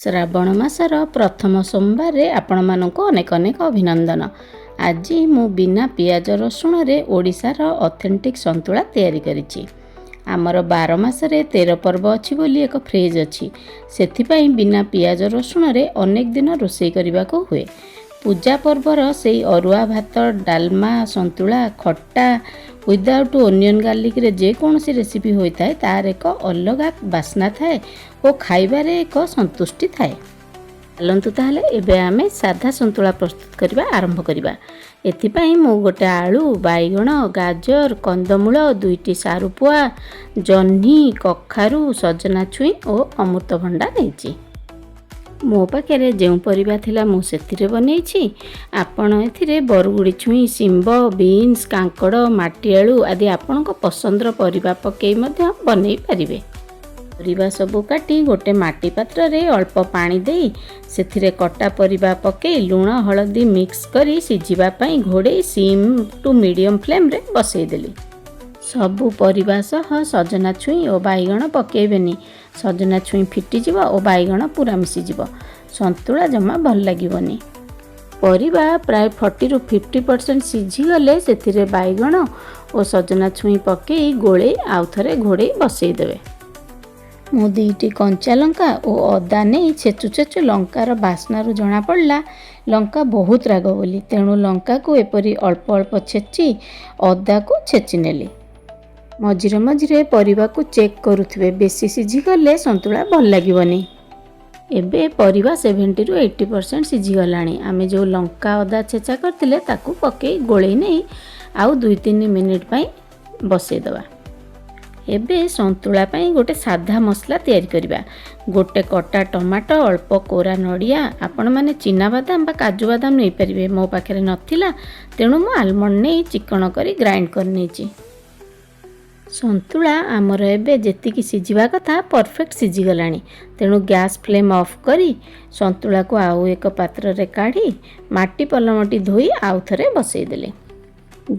ଶ୍ରାବଣ ମାସର ପ୍ରଥମ ସୋମବାରରେ ଆପଣମାନଙ୍କୁ ଅନେକ ଅନେକ ଅଭିନନ୍ଦନ। ଆଜି ମୁଁ ବିନା ପିଆଜ ରସୁଣରେ ଓଡ଼ିଶାର ଅଥେଣ୍ଟିକ୍ ସନ୍ତୁଳା ତିଆରି କରିଛି। ଆମର 12 ମାସରେ 13 ପର୍ବ ଅଛି ବୋଲି ଏକ ଫ୍ରେଜ୍ ଅଛି। ସେଥିପାଇଁ ବିନା ପିଆଜ ରସୁଣରେ ଅନେକ ଦିନ ରୋଷେଇ କରିବାକୁ ହୁଏ। ପୂଜା ପର୍ବର ସେଇ ଅରୁଆ ଭାତ, ଡାଲମା, ସନ୍ତୁଳା, ଖଟା, ୱିଦାଉଟ୍ ଓନିଅନ୍ ଗାର୍ଲିକରେ ଯେକୌଣସି ରେସିପି ହୋଇଥାଏ, ତାର ଏକ ଅଲଗା ବାସ୍ନା ଥାଏ ଓ ଖାଇବାରେ ଏକ ସନ୍ତୁଷ୍ଟି ଥାଏ। ଚାଲନ୍ତୁ ତାହେଲେ, ଏବେ ଆମେ ସାଧା ସନ୍ତୁଳା ପ୍ରସ୍ତୁତ କରିବା ଆରମ୍ଭ କରିବା। ଏଥିପାଇଁ ମୁଁ ଗୋଟେ ଆଳୁ, ବାଇଗଣ, ଗାଜର, କନ୍ଦମୂଳ, ଦୁଇଟି ସାରୁପୁଆ, ଜହ୍ନି, କଖାରୁ, ସଜନା ଛୁଇଁ ଓ ଅମୃତଭଣ୍ଡା ନେଇଛି। ମୋ ପାଖରେ ଯେଉଁ ପରିବା ଥିଲା, ମୁଁ ସେଥିରେ ବନେଇଛି। ଆପଣ ଏଥିରେ ବରଗୁଡ଼ି ଛୁଇଁ, ଶିମ୍ବ, ବିନ୍ସ, କାଙ୍କଡ଼, ମାଟିଆଳୁ ଆଦି ଆପଣଙ୍କ ପସନ୍ଦର ପରିବା ପକାଇ ମଧ୍ୟ ବନେଇ ପାରିବେ। ପରିବା ସବୁ କାଟି ଗୋଟେ ମାଟି ପାତ୍ରରେ ଅଳ୍ପ ପାଣି ଦେଇ, ସେଥିରେ କଟା ପରିବା ପକାଇ, ଲୁଣ ହଳଦୀ ମିକ୍ସ କରି ସିଝିବା ପାଇଁ ଘୋଡ଼େଇ ସିମ୍ ଟୁ ମିଡ଼ିୟମ୍ ଫ୍ଲେମ୍ରେ ବସେଇଦେଲି। ସବୁ ପରିବା ସହ ସଜନା ଛୁଇଁ ଓ ବାଇଗଣ ପକାଇବେନି। ସଜନା ଛୁଇଁ ଫିଟିଯିବ ଓ ବାଇଗଣ ପୁରା ମିଶିଯିବ, ସନ୍ତୁଳା ଜମା ଭଲ ଲାଗିବନି। ପରିବା ପ୍ରାୟ 40ରୁ 50% ସିଝିଗଲେ ସେଥିରେ ବାଇଗଣ ଓ ସଜନା ଛୁଇଁ ପକାଇ ଗୋଳେଇ ଆଉ ଥରେ ଘୋଡ଼େଇ ବସେଇଦେବେ। ମୁଁ ଦୁଇଟି କଞ୍ଚା ଲଙ୍କା ଓ ଅଦା ନେଇ ଛେଚୁ ଛେଚୁ ଲଙ୍କାର ବାସ୍ନାରୁ ଜଣାପଡ଼ିଲା ଲଙ୍କା ବହୁତ ରାଗ ବୋଲି। ତେଣୁ ଲଙ୍କାକୁ ଏପରି ଅଳ୍ପ ଅଳ୍ପ ଛେଚି ଅଦାକୁ ଛେଚି ନେଲି। ମଝିରେ ମଝିରେ ପରିବାକୁ ଚେକ୍ କରୁଥିବେ। ବେଶୀ ସିଝିଗଲେ ସନ୍ତୁଳା ଭଲ ଲାଗିବନି। ଏବେ ପରିବା 70ରୁ 80% ସିଝିଗଲାଣି। ଆମେ ଯେଉଁ ଲଙ୍କା ଅଦା ଛେଚା କରିଥିଲେ, ତାକୁ ପକାଇ ଗୋଳେଇ ନେଇ ଆଉ 2-3 ମିନିଟ୍ ପାଇଁ ବସେଇଦେବା। ଏବେ ସନ୍ତୁଳା ପାଇଁ ଗୋଟେ ସାଧା ମସଲା ତିଆରି କରିବା। ଗୋଟେ କଟା ଟମାଟୋ, ଅଳ୍ପ କୋରା ନଡ଼ିଆ, ଆପଣମାନେ ଚିନାବାଦାମ ବା କାଜୁ ବାଦାମ ନେଇପାରିବେ। ମୋ ପାଖରେ ନଥିଲା, ତେଣୁ ମୁଁ ଆଲମଣ୍ଡ ନେଇ ଚିକଣ କରି ଗ୍ରାଇଣ୍ଡ କରିନେଇଛି। ସନ୍ତୁଳା ଆମର ଏବେ ଯେତିକି ସିଝିବା କଥା, ପରଫେକ୍ଟ ସିଝିଗଲାଣି। ତେଣୁ ଗ୍ୟାସ୍ ଫ୍ଲେମ୍ ଅଫ୍ କରି ସନ୍ତୁଳାକୁ ଆଉ ଏକ ପାତ୍ରରେ କାଢ଼ି ମାଟି ପଲମଟି ଧୋଇ ଆଉ ଥରେ ବସେଇଦେଲି।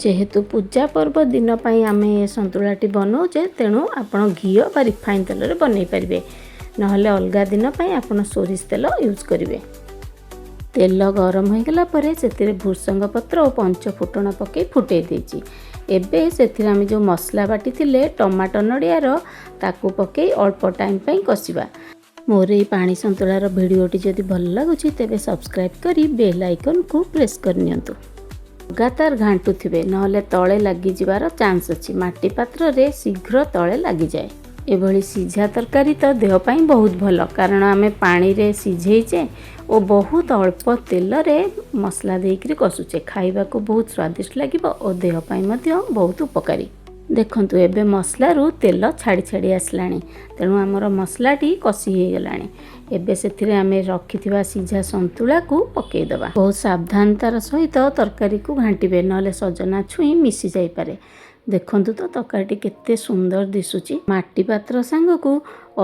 ଯେହେତୁ ପୂଜା ପର୍ବ ଦିନ ପାଇଁ ଆମେ ଏ ସନ୍ତୁଳାଟି ବନାଉଛେ, ତେଣୁ ଆପଣ ଘିଅ ବା ରିଫାଇନ୍ ତେଲରେ ବନେଇ ପାରିବେ। ନହେଲେ ଅଲଗା ଦିନ ପାଇଁ ଆପଣ ସୋରିଷ ତେଲ ୟୁଜ୍ କରିବେ। ତେଲ ଗରମ ହୋଇଗଲା ପରେ ସେଥିରେ ଭୃସଙ୍ଗ ପତ୍ର ଓ ପଞ୍ଚ ଫୁଟଣ ପକାଇ ଫୁଟେଇ ଦେଇଛି। ଏବେ ସେଥିରେ ଆମେ ଯେଉଁ ମସଲା ବାଟିଥିଲେ ଟମାଟୋ ନଡ଼ିଆର, ତାକୁ ପକାଇ ଅଳ୍ପ ଟାଇମ୍ ପାଇଁ କଷିବା। ମୋର ଏଇ ପାଣି ସନ୍ତୁଳାର ଭିଡ଼ିଓଟି ଯଦି ଭଲ ଲାଗୁଛି, ତେବେ ସବସ୍କ୍ରାଇବ୍ କରି ବେଲ୍ ଆଇକନ୍କୁ ପ୍ରେସ୍ କରିନିଅନ୍ତୁ। ଲଗାତାର ଘାଣ୍ଟୁଥିବେ, ନହେଲେ ତଳେ ଲାଗିଯିବାର ଚାନ୍ସ ଅଛି। ମାଟି ପାତ୍ରରେ ଶୀଘ୍ର ତଳେ ଲାଗିଯାଏ। ଏଭଳି ସିଝା ତରକାରୀ ତ ଦେହ ପାଇଁ ବହୁତ ଭଲ, କାରଣ ଆମେ ପାଣିରେ ସିଝେଇଛେ ଓ ବହୁତ ଅଳ୍ପ ତେଲରେ ମସଲା ଦେଇକରି କଷୁଛେ। ଖାଇବାକୁ ବହୁତ ସ୍ୱାଦିଷ୍ଟ ଲାଗିବ ଓ ଦେହ ପାଇଁ ମଧ୍ୟ ବହୁତ ଉପକାରୀ। ଦେଖନ୍ତୁ, ଏବେ ମସଲାରୁ ତେଲ ଛାଡ଼ି ଛାଡ଼ି ଆସିଲାଣି। ତେଣୁ ଆମର ମସଲାଟି କଷି ହେଇଗଲାଣି। ଏବେ ସେଥିରେ ଆମେ ରଖିଥିବା ସିଝା ସନ୍ତୁଳାକୁ ପକାଇଦେବା। ବହୁତ ସାବଧାନତାର ସହିତ ତରକାରୀକୁ ଘାଣ୍ଟିବେ, ନହେଲେ ସଜନା ଛୁଇଁ ମିଶି ଯାଇପାରେ। ଦେଖନ୍ତୁ ତ, ତରକାରୀଟି କେତେ ସୁନ୍ଦର ଦିଶୁଛି। ମାଟି ପାତ୍ର ସାଙ୍ଗକୁ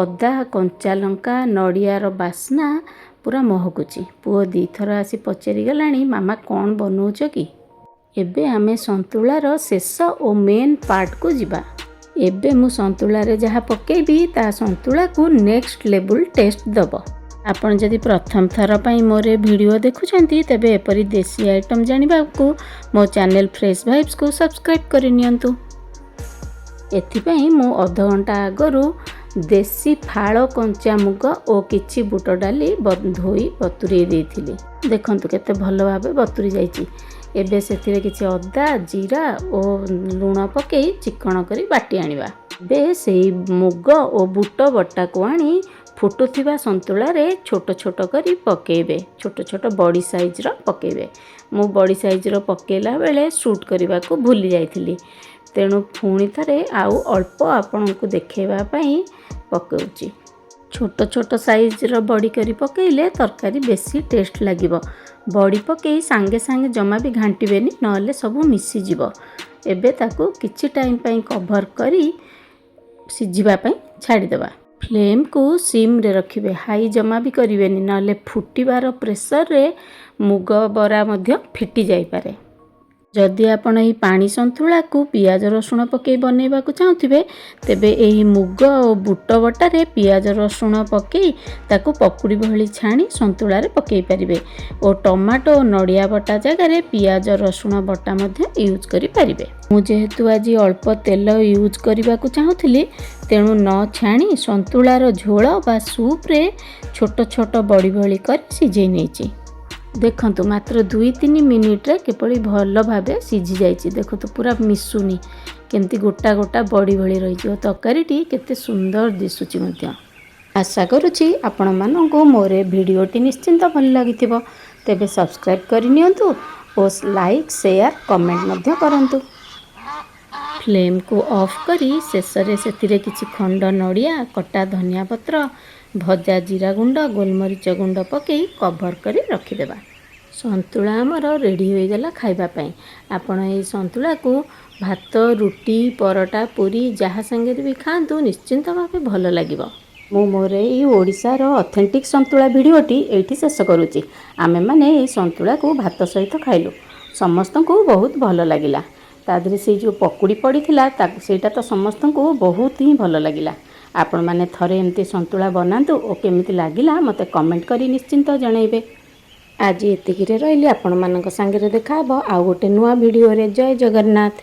ଅଦା, କଞ୍ଚା ଲଙ୍କା, ନଡ଼ିଆର ବାସ୍ନା ପୁରା ମହକୁଛି। ପୁଅ ଦୁଇଥର ଆସି ପଚାରିଗଲାଣି, "ମାମା, କ'ଣ ବନଉଛ କି?" ଏବେ ଆମେ ସନ୍ତୁଳାର ଶେଷ ଓ ମେନ୍ ପାର୍ଟକୁ ଯିବା। ଏବେ ମୁଁ ସନ୍ତୁଳାରେ ଯାହା ପକାଇବି, ତା ସନ୍ତୁଳାକୁ ନେକ୍ସଟ ଲେବୁଲ୍ ଟେଷ୍ଟ ଦେବ। ଆପଣ ଯଦି ପ୍ରଥମ ଥର ପାଇଁ ମୋର ଏ ଭିଡ଼ିଓ ଦେଖୁଛନ୍ତି, ତେବେ ଏପରି ଦେଶୀ ଆଇଟମ୍ ଜାଣିବାକୁ ମୋ ଚ୍ୟାନେଲ୍ ଫ୍ରେଶ୍ ଭାଇବ୍ସକୁ ସବସ୍କ୍ରାଇବ୍ କରିନିଅନ୍ତୁ। ଏଥିପାଇଁ ମୁଁ ଅଧଘଣ୍ଟା ଆଗରୁ ଦେଶୀ ଫାଳ କଞ୍ଚା ମୁଗ ଓ କିଛି ବୁଟ ଡାଲି ଧୋଇ ବତୁରେଇ ଦେଇଥିଲି। ଦେଖନ୍ତୁ, କେତେ ଭଲ ଭାବେ ବତୁରି ଯାଇଛି। ଏବେ ସେଥିରେ କିଛି ଅଦା, ଜିରା ଓ ଲୁଣ ପକାଇ ଚିକଣ କରି ବାଟି ଆଣିବା। ଏବେ ସେଇ ମୁଗ ଓ ବୁଟ ବଟାକୁ ଆଣି ଫୁଟୁଥିବା ସନ୍ତୁଳାରେ ଛୋଟ ଛୋଟ କରି ପକାଇବେ। ଛୋଟ ଛୋଟ ବଡ଼ି ସାଇଜ୍ର ପକାଇବେ। ମୁଁ ବଡ଼ି ସାଇଜ୍ର ପକାଇଲା ବେଳେ ସୁଟ୍ କରିବାକୁ ଭୁଲି ଯାଇଥିଲି, ତେଣୁ ପୁଣି ଥରେ ଆଉ ଅଳ୍ପ ଆପଣଙ୍କୁ ଦେଖାଇବା ପାଇଁ ପକାଉଛି। ଛୋଟ ଛୋଟ ସାଇଜ୍ର ବଡ଼ି କରି ପକାଇଲେ ତରକାରୀ ବେଶୀ ଟେଷ୍ଟ ଲାଗିବ। ବଡ଼ି ପକାଇ ସାଙ୍ଗେ ସାଙ୍ଗେ ଜମା ବି ଘାଣ୍ଟିବେନି, ନହେଲେ ସବୁ ମିଶିଯିବ। ଏବେ ତାକୁ କିଛି ଟାଇମ୍ ପାଇଁ କଭର୍ କରି ସିଝିବା ପାଇଁ ଛାଡ଼ିଦେବା। ଫ୍ଲେମ୍କୁ ସିମ୍ରେ ରଖିବେ, ହାଇ ଜମା ବି କରିବେନି, ନହେଲେ ଫୁଟିବାର ପ୍ରେସରରେ ମୁଗ ବରା ମଧ୍ୟ ଫିଟି ଯାଇପାରେ। ଯଦି ଆପଣ ଏହି ପାଣି ସନ୍ତୁଳାକୁ ପିଆଜ ରସୁଣ ପକାଇ ବନେଇବାକୁ ଚାହୁଁଥିବେ, ତେବେ ଏହି ମୁଗ ଓ ବୁଟ ବଟାରେ ପିଆଜ ରସୁଣ ପକାଇ ତାକୁ ପକୁଡ଼ି ଭଳି ଛାଣି ସନ୍ତୁଳାରେ ପକାଇ ପାରିବେ ଓ ଟମାଟୋ ଓ ନଡ଼ିଆ ବଟା ଜାଗାରେ ପିଆଜ ରସୁଣ ବଟା ମଧ୍ୟ ୟୁଜ୍ କରିପାରିବେ। ମୁଁ ଯେହେତୁ ଆଜି ଅଳ୍ପ ତେଲ ୟୁଜ୍ କରିବାକୁ ଚାହୁଁଥିଲି, ତେଣୁ ନ ଛାଣି ସନ୍ତୁଳାର ଝୋଳ ବା ସୁପ୍ରେ ଛୋଟ ଛୋଟ ବଡ଼ି ଭଳି କରି ସିଝେଇ ନେଇଛି। ଦେଖନ୍ତୁ, ମାତ୍ର 2-3 ମିନିଟ୍ରେ କିପରି ଭଲ ଭାବେ ସିଝି ଯାଇଛି। ଦେଖନ୍ତୁ, ପୁରା ମିଶୁନି, କେମିତି ଗୋଟା ଗୋଟା ବଡ଼ି ଭଳି ରହିଛି ଓ ତରକାରୀଟି କେତେ ସୁନ୍ଦର ଦିଶୁଛି ମଧ୍ୟ। ଆଶା କରୁଛି ଆପଣମାନଙ୍କୁ ମୋର ଏ ଭିଡ଼ିଓଟି ନିଶ୍ଚିନ୍ତ ଭଲ ଲାଗିଥିବ। ତେବେ ସବସ୍କ୍ରାଇବ୍ କରିନିଅନ୍ତୁ ଓ ଲାଇକ୍, ସେୟାର, କମେଣ୍ଟ ମଧ୍ୟ କରନ୍ତୁ। ଫ୍ଲେମ୍କୁ ଅଫ୍ କରି ଶେଷରେ ସେଥିରେ କିଛି ଖଣ୍ଡ ନଡ଼ିଆ, କଟା ଧନିଆ ପତ୍ର, ଭଜା ଜିରା ଗୁଣ୍ଡ, ଗୋଲମରିଚ ଗୁଣ୍ଡ ପକାଇ କଭର୍ କରି ରଖିଦେବା। ସନ୍ତୁଳା ଆମର ରେଡ଼ି ହୋଇଗଲା ଖାଇବା ପାଇଁ। ଆପଣ ଏଇ ସନ୍ତୁଳାକୁ ଭାତ, ରୁଟି, ପରଟା, ପୁରୀ ଯାହା ସାଙ୍ଗରେ ବି ଖାଆନ୍ତୁ, ନିଶ୍ଚିନ୍ତ ଭାବେ ଭଲ ଲାଗିବ। ମୁଁ ମୋର ଏଇ ଓଡ଼ିଶାର ଅଥେଣ୍ଟିକ୍ ସନ୍ତୁଳା ଭିଡ଼ିଓଟି ଏଇଠି ଶେଷ କରୁଛି। ଆମେମାନେ ଏଇ ସନ୍ତୁଳାକୁ ଭାତ ସହିତ ଖାଇଲୁ। ସମସ୍ତଙ୍କୁ ବହୁତ ଭଲ ଲାଗିଲା। ତା ଦେହରେ ସେଇ ଯେଉଁ ପକୁଡ଼ି ପଡ଼ିଥିଲା, ତାକୁ ସେଇଟା ତ ସମସ୍ତଙ୍କୁ ବହୁତ ହିଁ ଭଲ ଲାଗିଲା। ଆପଣମାନେ ଥରେ ଏମିତି ସନ୍ତୁଳା ବନାନ୍ତୁ ଓ କେମିତି ଲାଗିଲା ମୋତେ କମେଣ୍ଟ କରି ନିଶ୍ଚିନ୍ତ ଜଣାଇବେ। ଆଜି ଏତିକିରେ ରହିଲି। ଆପଣମାନଙ୍କ ସାଙ୍ଗରେ ଦେଖାହେବ ଆଉ ଗୋଟେ ନୂଆ ଭିଡ଼ିଓରେ। ଜୟ ଜଗନ୍ନାଥ।